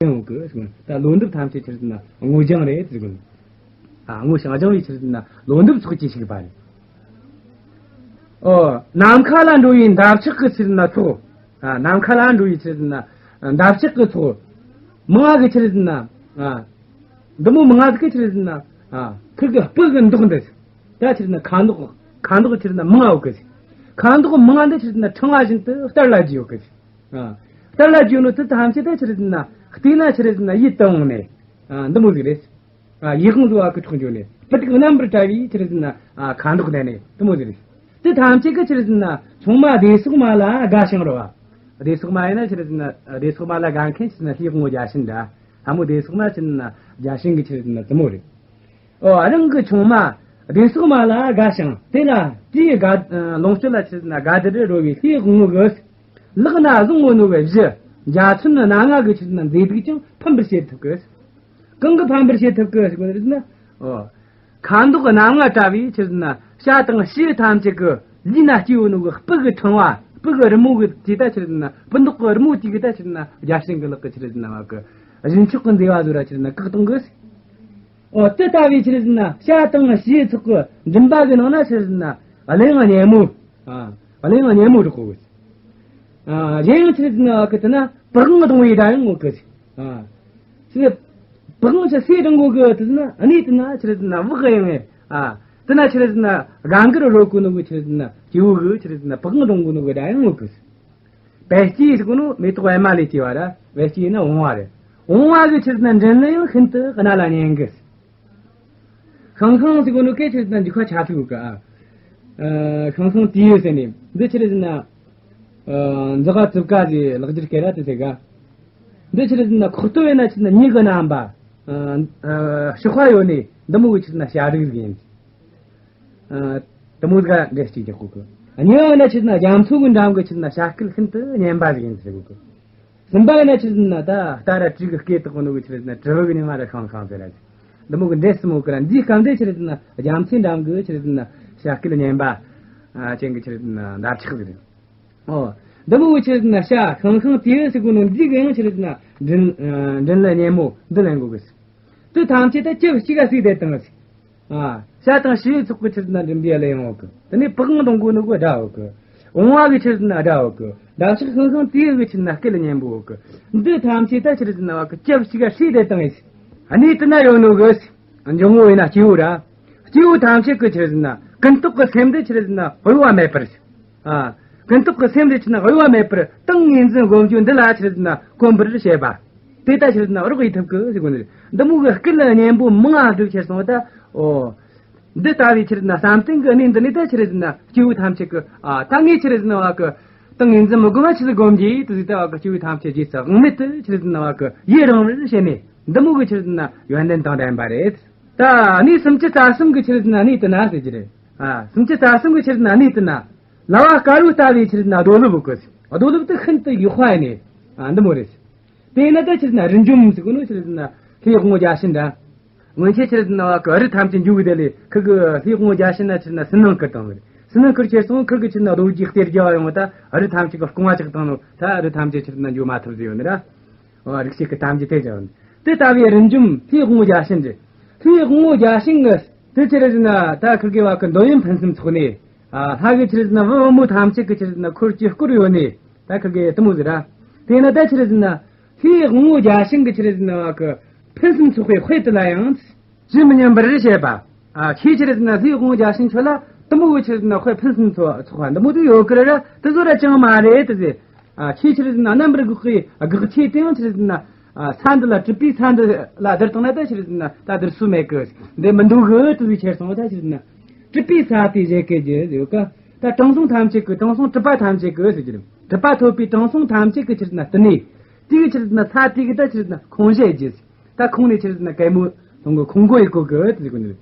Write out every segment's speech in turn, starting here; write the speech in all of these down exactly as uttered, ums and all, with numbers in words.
ཡོང་གི། ད་ལོ་འདབ་ཐམས་ཅད་ཆི་རེད་ཟེར་ན་སྔོ་ལྗང་རེད་ཟེར་གི། ཨ། སྔོ་ཞིང་ལྗང་བའི་ཆི་རེད་ཟེར་ན་ལོ་འདབ་ཚོགས་ཀྱིས་ཕྱུག་པ་རེད། ཨོ། ནམ་མཁའ་ལ་འགྲོ་བའི་འདབ་ཆགས་ཀྱི་ཆི་རེད་ཟེར་ན་ཚོགས། ཨ། ནམ་མཁའ་ལ་འགྲོ་བའི་ཆི་རེད་ཟེར་ན་འདབ་ཆགས་ཀྱི་ཚོགས། མང་ང་གི་ཆི་རེད་ཟེར་ན། ཨ། འདི་མོ་མང་ང་ཟིག་གི་ཆི་རེད་ཟེར་ན། ཨ། ཁིར་གི་སྤུ་གི་མདོག་འདི། ད་ཆི་རེད་ཟེར་ན་ཁ་མདོག་ཁ་མདོག་ཆི་རེད་ཟེར་ན་མང་ང་ཡོད་གི། ཁ་མདོག་མང་ང་འདི་ཆི་རེད་ཟེར་ན་ཕྲེང་བ་བཞིན་དུ་བསྟར་ལ་བརྒྱུས་ཡོད་གི། ཨ། བསྟར་ལ་བརྒྱུས་ནོ་དེ་ཐམས་ཅད་ད་ཆི་རེད་ཟེར་ན་བལྟས་ན་ཆི་རེད་ཟེར་ན་ཡིད་དུ་འོང་ནས། ཨ། འདི་མོ་ཟིག་རེད། ཨ། ཡིད་དབང་འགྲོ་བ་གི་འཕྲོག་འགྱོ་ནས་སྤུ་སྡུག་རྣམ་པར་བཀྲ་བའི་ཆི་རེད་ཟེར་ན། ཨ། ཁ་མདོག་ལྡན་ནས་དེ་མོ་ཟིག་རེད། དེ་ཐམས་ཅད་ཀྱི་ཆི་རེད་ཟེར་ན་ཆུང་མ་བདེ་སོགས་མ་ལ་དགའ་ཞིང་རོལ་བ། བདེ་སོགས་མ་ཡིན་ན་ཆི་རེད་ཟེར་ན་བདེ་སོགས་མ་ལ་དགའ་མཁན་ཆི་རེད་ཟེར་ན་ལྷའི་དབང་པོ་བརྒྱ་བྱིན་འདྲ། ལྷ་མོ་བདེ་སོགས་མ་ཆི་རེད་ཟེར་ན་བརྒྱ་བྱིན་གྱི་ཆི་རེད་ཟེར་ན་བཙུན་མོ་རེད། ཨོ། རང་གི་ཆུང་མ་བདེ་སོགས་མ་ལ་དགའ་ཞིང་། དེ་ལ་དེའི་དགའ། ལོངས་སྤྱོད་ལ་ཆི་རེད་ཟེར་ན་དགའ་བདེར་རོལ་བའི་ལྷའི་དབང་པོ་གིས། ལག་ན་བཟུང་ངོ་ནོ་བའི་གཞུ་འཇའ་ཚོན་སྣ་ལྔ་གི་ཆི་རེད་ཟེར་ན་མཛེས་སྡུག་ཀྱང་ཕམ་པར་བྱེད་ཐུབ་གི། གང་གིས་ཕམ་པར་བྱེད་ཐུབ་གི་ཟེར་གོ་ནི་རེད་ན། ཨོ། ཁ་མདོག་སྣ་ལྔ་བཀྲ་བའི་ཆི་རེད་ཟེར་ན་བྱ་དང་བྱིའུ་ཐམས་ཅད་ཀྱི་ལུས་ན་སྐྱེས་ཡོད་ནོ་གི་སྤུ་གི་ཕྲེང་བ། སྤུ་གི་རི་མོ་གི་དེ་ད་ཆི་རེད་ཟེར་ན། སྤུ་མདོག་གི་རི་མོ་དེ་གི་ད་ཆི་རེད་ཟེར་ན་བརྒྱ་བྱིན་གི་ལག་གི་ཆི་རེད་ཟེར་ན་བ་གི་གཞུ་མཆོག་གི་མཛེས་པ་བཟོ་ར་ཆི་རེད་ཟེར་ན་བཀག་གཏོང་གི། ཨོ། དེ་ལྟ་བུའི་ཆི་རེད་ཟེར་ན་བྱ་དང་བྱིའུ་ཚོགས་ཀྱི་མགྲིན་པ་གི་ནང་ན་ཆི་རེད་ཟེར་ན་གླུ་དབྱངས་སྙན་མོ། ཨ། གླུ་དབྱངས་སྙན་མོ་སྒྲོག་གོ་གི། ཨ། གཞན་ཡང་ཆི་རེད་ཟེར་ན་བ་གི་དེ་ན་པི་ཝང་གཏོང་བའི་སྒྲ་ཡང་ངོ་གི། ཨ། ཆི་རེད། པི་ཝང་ཆི་སེ་སྒྲེང་གོ་གི་དེ་ན་གནས་དེ་ན་ཆི་རེད་ཟེར་ན་བག་གཡེང་ངེ། ཨ། དེ་ན་ཆི་རེད་ཟེར་ན་གང་གི་རོལ་གོ་ནོ་གི་ཆི་རེད་ཟེར་ན་སྐྱེ་བོ་གི་ཆི་རེད་ཟེར་ན་པི་ཝང་གཏོང་གོ་ནོ་གི་སྒྲ་ཡང་ངོ་གི། བལ་སྐྱེས་ཟེར་གོ་ནོ་མེ་ཏོག་པད་མ་ལས་སྐྱེ་བ་ར། བལ་སྐྱེས་ཡིན་ན་བུང་བ་རེད། བུང་བ་གི་ཆི་རེད་ཟེར་ན་མགྲིན་གླུ་ཡང་ཤིན་ཏུ་རྣ་ལ་སྙན་གི། ཤང་ཤང་ཟེར་གོ་ནོ་སྐད་ཆི་རེད་ཟེར་ན་འཇུག་ཁ་ཆ་ཐུག་གི། ཨ། ཤང་ཤང་ཏི་ཡོ་ཟེར་ནས་འདི་ཆི་རེད་ཟེར་ན། ཨ། འཛག་ག་རྩིབ་ཀ་ཟེར་ལག་སྒྱུར་སྐད་ར་དེ་ཟེར་ག། འདི་ཆི་རེད་ཟེར་ན་ཁོག་སྟོད་ཡོད་ན་ཆི་རེད་ཟེར་ན་མྱི་གི་རྣམ་པ། ཨ། ཨ། གཤོག་པ་ཡོད་ནི་འདི་མོ་གི་ཆི་རེད་ཟེར་ན་བྱ་རིགས་ཟིག་ཡིན། ཨ། དེ་མོ་ཟིག་ག་འདྲེ་གཅིག་རྒྱག་གོ་གི། གཉིས་པ་ཡིན་ན་ཆི་རེད་ཟེར་ན་རྒྱ་མཚོ་གི་འགྲམ་གི་ཆི་རེད་ཟེར་ན་བྱ་སྐད་ཤིན་ཏུ་སྙན་པ་ཟིག་ཡིན་ཟེར་གོ་གི། གསུམ་པ་ཡིན་ན་ཆི་རེད་ཟེར་ན་ད་རྟ་ར་དྲེལ་གི་སྐད་དག་གོ་ནོ་གི་ཆི་རེད་ཟེར་ན་དྲིལ་བུ་གི་ཉི་མ་ར་ཤང་ཤང་ཟེར་ར། འདི་མོ་གི་འདྲེ་གསུམ་མོ་གི་ར་འདིའི་སྐབས་འདི་ཆི་རེད་ཟེར་ན་རྒྱ་མཚོའི་འགྲམ་གི་ཆི་རེད་ཟེར་ན་བྱ་སྐད་སྙན་པ་ཅན་གི་ཆི་རེད་ཟེར་ན་འདབ་ཆགས་ཟིག་རེད། ཨོ། འདི་མོ་གི་ཆི་རེད་ཟེར་ན་བྱ་ཤང་ཤང་ཏི་ཡོ་ཟེར་གོ་ནོ་འདི་གི་ཡང་ཆི་རེད་ཟེར་ན་མགྲིན། ཨ། མགྲིན་གླུ་སྙན་མོ་འདི་ལེན་གོ་གི། དེ་ཐམས་ཅད་ད་ཅི་གཅིག་ག་བསྲེས་ཏེ་བཏང་ཟིག། ཨ། བྱ་དང་བྱིའུ་ཚོགས་ཀྱི་ཆི་རེད་ཟེར་ན་མགྲིན་པའི་གླུ་དབྱངས་ཡོད་གི། དེ་ནས་པི་ཝང་གཏོང་གོ་ནོ་གི་སྒྲ་ཡོད་གི། བུང་བ་གི་ཆི་རེད་ཟེར་ན་སྒྲ་ཡོད་གི། འདབ་ཆགས་ཤང་ཤང་ཏི་ཡོ་གི་ཆི་རེད་ཟེར་ན་སྐད་སྙན་པོ་ཡོད་གི། འདི་ཐམས་ཅད་ད་ཆི་རེད་ཟེར་ན་བ་གི་ཅི་གཅིག་ག་བསྲེས་ཏེ་བཏང་ཡིན། གནས་དེ་ན་ཡོད་ནོ་གི། འབྱུང་བོ་ཡིན་ན་སྐྱེ་བོ་ར། སྐྱེ་བོ་ཐམས་ཅད་ཀྱི་ཆི་རེད་ཟེར་ན་ཀུན་རྟོག་གི་སེམས་འདི་ཆི་རེད་ཟེར་ན་གཡོ་བ་མེད་པར། ཨ། ཀུན་རྟོག་གི་སེམས་འདི་ཆི་རེད་ཟེར་ན་གཡོ་བ་མེད་པར་ཏིང་ངེ་འཛིན་སྒོམ་རྒྱུ་འདི་ལ་ཆི་རེད་ཟེར་ན་གོམས་པར་བྱེད་པ། དེ་ལྟར་ཆི་རེད་ཟེར་ན་རོགས་ཡེད་ཐུབ་གི་ཟེར་གོ་ནི་རེད། འདི་མོ་གི་སྐད་སྙན་པོ་མང་ང་ཟིག་ཁྱེར་སོང་བ་ད། ཨོ། འདི་ལྟ་བུའི་ཆི་རེད་ཟེར་ན་བསམ་གཏན་གྱི་གནས་འདི་ནས་ད་ཆི་རེད་ཟེར་ན་སྐྱེ་བོ་ཐམས་ཅད་ཀྱི། ཨ། ད་ངས་ཆི་རེད་ཟེར་ན་བ་གི་ཏིང་ངེ་འཛིན་མི་སྒོམ་པ་ཆི་ཟིག་སྒོམ་རྒྱུ་དེ་ཟིག་ད་བ་གི་སྐྱེ་བོ་ཐམས་ཅད་རྗེས་སུ་དབང་མེད་དུ་ཆི་རེད་ཟེར་ན་བ་གི་ཡི་རང་བར་བྱས་ནས་འདི་མོ་གི་ཆི་རེད་ཟེར་ན་ཡོན་ཏན་དང་ལྡན་པ་རེད། ད་གནས་སུམ་ཅུ་རྩ་གསུམ་གྱི་ཆི་རེད་ཟེར་ན་གནས་དེ་ན་ཟེར་གྱི་རེད། ཨ། སུམ་ཅུ་རྩ་གསུམ་གྱི་ཆི་རེད་ཟེར་ན་གནས་དེ་ན། ལ་བ་དཀར་པོ་ལྟ་བུའི་ཆི་རེད་ཟེར་ན་རྡོ་ལེབ་བོ་གི། རྡོ་ལེབ་དེ་ཤིན་ཏུ་ཡག་པ་ཡིན་ནི། ཨ། འདི་མོ་རེད། དེ་ན་ད་ཆི་རེད་ཟེར་ན་རི་འཇོམས་ཟེར་གོ་ནོ་ཆི་རེད་ཟེར་ན་ལྷའི་དབང་པོ་བརྒྱ་བྱིན་འདྲ། སྔོན་ཆད་ཆི་རེད་ཟེར་ན་བ་གི་རི་ཐམས་ཅད་འཇུ་གི་དེ་ལས་ཁིར་གི་ལྷའི་དབང་པོ་བརྒྱ་བྱིན་ན་ཆི་རེད་ཟེར་ན་སུན་སྣང་ཁུར་བཏང་བ་རེད། སུན་སྣང་ཁུར་ཁྱེར་སོང་ཁིར་གི་ཆི་རེད་ཟེར་ན་རྡོ་རྗེ་གཏེར་རྒྱལ་བ་ཡོང་བ་ད་རི་ཐམས་ཅད་གི་རྐང་བ་བཅག་བཏང་ནོ་ད་རི་ཐམས་ཅད་ཆི་རེད་ཟེར་ན་འཇུ་མ་ཐུབ་ཟེར་ཡོད་ནི་ར། ཨོ། རིག་བྱེད་ཀྱི་གཏམ་རྒྱུད་དེ་ཅང་། དེ་ལྟ་བུའི་རི་འཇོམས་ལྷའི་དབང་པོ་བརྒྱ་བྱིན་རེད། ལྷའི་དབང་པོ་བརྒྱ་བྱིན་གྱིས་དེ་ཆི་རེད་ཟེར་ན་ད་ཁིར་གི་བ་གི་འདོད་ཡོན་ཕུན་སུམ་ཚོགས་ནས། ཨ། ལྷ་གི་ཆི་རེད་ཟེར་ན་བུ་བུ་མོ་ཐམས་ཅད་ཀྱི་ཆི་རེད་ཟེར་ན་འཁོར་གྱིས་བསྐོར་ཡོད་ནས་ད་ཁིར་གི་དེ་མོ་ཟིག་ར། དེ་ན་ད་ཆི་རེད་ཟེར་ན་ལྷའི་དབང་པོ་བརྒྱ་བྱིན་གྱི་ཆི་རེད་ཟེར་ན་བ་གི་ཕུན་སུམ་ཚོགས་པའི་དཔལ་དེ་ལ་ཡང་ཇི་མི་སྙམ་པར་བྱེད་པ། ཨ། ཁྱེད་ཆི་རེད་ཟེར་ན་ལྷའི་དབང་པོ་བརྒྱ་བྱིན་ཁྱོད་ལ་དེ་མོ་གི་ཆི་རེད་ཟེར་ན་དཔལ་ཕུན་སུམ་ཚོགས་པ་འདི་མོ་དེ་ཡོད་གི་ར། དེ་ཚོ་ར་ཅང་མ་རེད་དེ་ཟེར། ཨ། ཁྱེད་ཆི་རེད་ཟེར་ན་རྣམ་པར་དག་གི་དགག་བྱའི་དེའང་ཆི་རེད་ཟེར་ན། ཨ། ས་འདི་ལ་གྲུབ་པའི་ས་འདི་ལ་བསྡུར་བཏང་ན་ད་ཆི་རེད་ཟེར་ན་ད་བསྡུར་ས་མེད་གི། འདི་མི་འདུག་གི་དེ་ཟེར་ཁྱེར་སོང་ད་ཆི་རེད་ཟེར་ན། གྲུབ་པའི་ས་དེ་བཞད་གད་ཀྱི་ཡོད་ཀ། ད་དྲང་སྲོང་ཐམས་ཅད་ཀྱི་དྲང་སྲོང་གྲུབ་པ་ཐམས་ཅད་ཀྱི་ཟེར་གྱི་རེད། གྲུབ་པ་ཐོབ་པའི་དྲང་སྲོང་ཐམས་ཅད་ཀྱི་ཆི་རེད་ཟེར་ན་བསྟི་གནས། དེ་གི་ཆི་རེད་ཟེར་ན་ས་དེ་གི་ད་ཆི་རེད་ཟེར་ན་ཁོང་བཞད་རྒྱུ། ད་ཁོང་ནས་ཆི་རེད་ཟེར་ན་གད་མོ་ཐོང་གི་ཁོང་མགོ་ཡི་གོ་གི་དེ་ཟེར་གོ་ནི་རེད།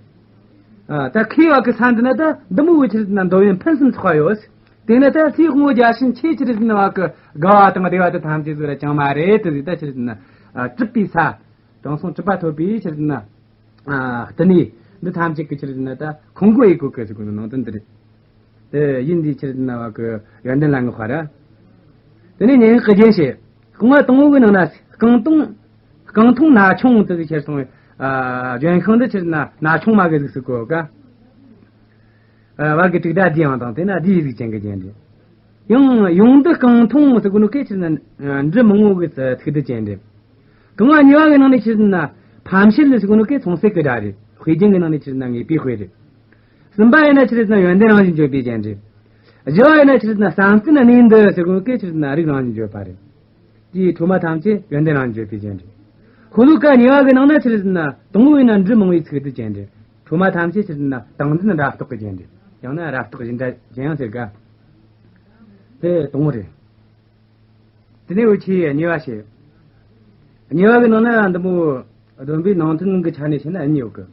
ཨ། ད་ཁོའི་བ་གི་ས་འདི་ན་ད་འདི་མོ་བོ་ཆི་རེད་ཟེར་ན་འདོད་ཡོན་ཕུན་སུམ་ཚོགས་པ་ཡོད། དེ་ན་ད་ལྷའི་དབང་པོ་བརྒྱ་བྱིན་ཁྱེད་ཆི་རེད་ཟེར་ན་བ་གི་དགའ་བ་དང་བདེ་བ་དེ་ཐམས་ཅད་ཚོ་ར་ཅང་མ་རེད་དེ་ཟེར། ད་ཆི་རེད་ཟེར་ན། ཨ། གྲུབ་པའི་ས། དྲང་སྲོང་གྲུབ་པ་ཐོབ་པའི་ཆི་རེད་ཟེར་ན། ཨ། བསྟི་གནས་འདི་ཐམས་ཅད་ཀྱི་ཆི་རེད་ཟེར་ན་ད་ཁོང་མགོ་ཡི་གོ་གི་ཟེར་གོ་ནི་ནང་དོན་འདི་རེད། དེ་ཡིན་དུས་ཆི་རེད་ཟེར་ན་བ་གི་ཡོན་ཏན་ལ་བསྔགས་པ་ར། དེ་ནས་སྙན་ངག་གི་རྒྱན་བཤད། རྐང་བ་དང་པོ་གི་ནང་ན་རྐང་དུང་ རྐང་འཐུང་ན་ཆུང་དུ་ཁྱེར་སོང་། ཨ་ལྗོན་ཤིང་འདི་ཕྱིར་ན་ན་ཆུང་མ་གི་གཟུགས་སུ་གོ་ག་ཨ་བར་གྱི་དྲུག་སྒྲ་བསྡུས་ཡང་དང་དེ་ན་བསྡུས་གཟུགས་ཅན་གྱི་རྒྱན་རེད། ཡང་ཡོངས་འདུ་རྐང་འཐུང་ཟེར་གོ་ནོ་གེ་ཕྱིར་ན་འབྲུ་མང་བོ་གི་ཚིག་སྡུད་ཅན་རེད། རྐང་བ་གཉིས་པ་གི་ནང་ནས་ཕྱིར་ན་ཕམ་བྱེད་ཟེར་གོ་ནོ་གེ་མཚུངས་གསལ་གྱི་སྒྲ་རེད། དཔེ་རྒྱན་གྱི་ནང་ནས་ཕྱིར་ན་ངེས་པའི་དཔེ་རེད། གསུམ་པ་ཡིན་ན་ཕྱིར་ན་ཡོན་ཏན་རང་བཞིན་བརྗོད་པའི་རྒྱན་རེད། བཞི་བ་ཡིན་ན་ཕྱིར་ན་བསམ་གཏན་གནས་འདུ་ཟེར་གོ་ནོ་གེ་ཕྱིར་ན་རིགས་རང་བཞིན་བརྗོད་པ་རེད། དེའི་འཕྲོ་མ་ཐམས་ཅད་ཡོན་ཏན་རང་བརྗོད་པའི་རྒྱན་ཏེ། ཤོ་ལོ་ཀ་གཉིས་པ་གི་ནང་ན་ཕྱིར་ན་དང་པོ་ཡིན་ན་འབྲུ་མང་བོའི་ཚིག་སྡུད་ཅན་ཏེ། འཕྲོ་མ་ཐམས་ཅད་ཕྱིར་ན་དང་ལྡན་རབ་རྟོག་གི་རྒྱན་ཏེ། ཡང་ན་རབ་རྟོག་བཞིན་སྒྲ་ཅན་ཡང་ཟེར་ག་དེ་དང་པོ་རེད། དེ་ནས་འུ་ཆོས་གཉིས་པ་བཤད། གཉིས་པ་གི་ནང་ན་འདི་མོ་སྡོམ་པའི་ནང་དོན་གི་ཆ་ནས་བཤད་ན་ཨ་ནི་ཡོད་གི།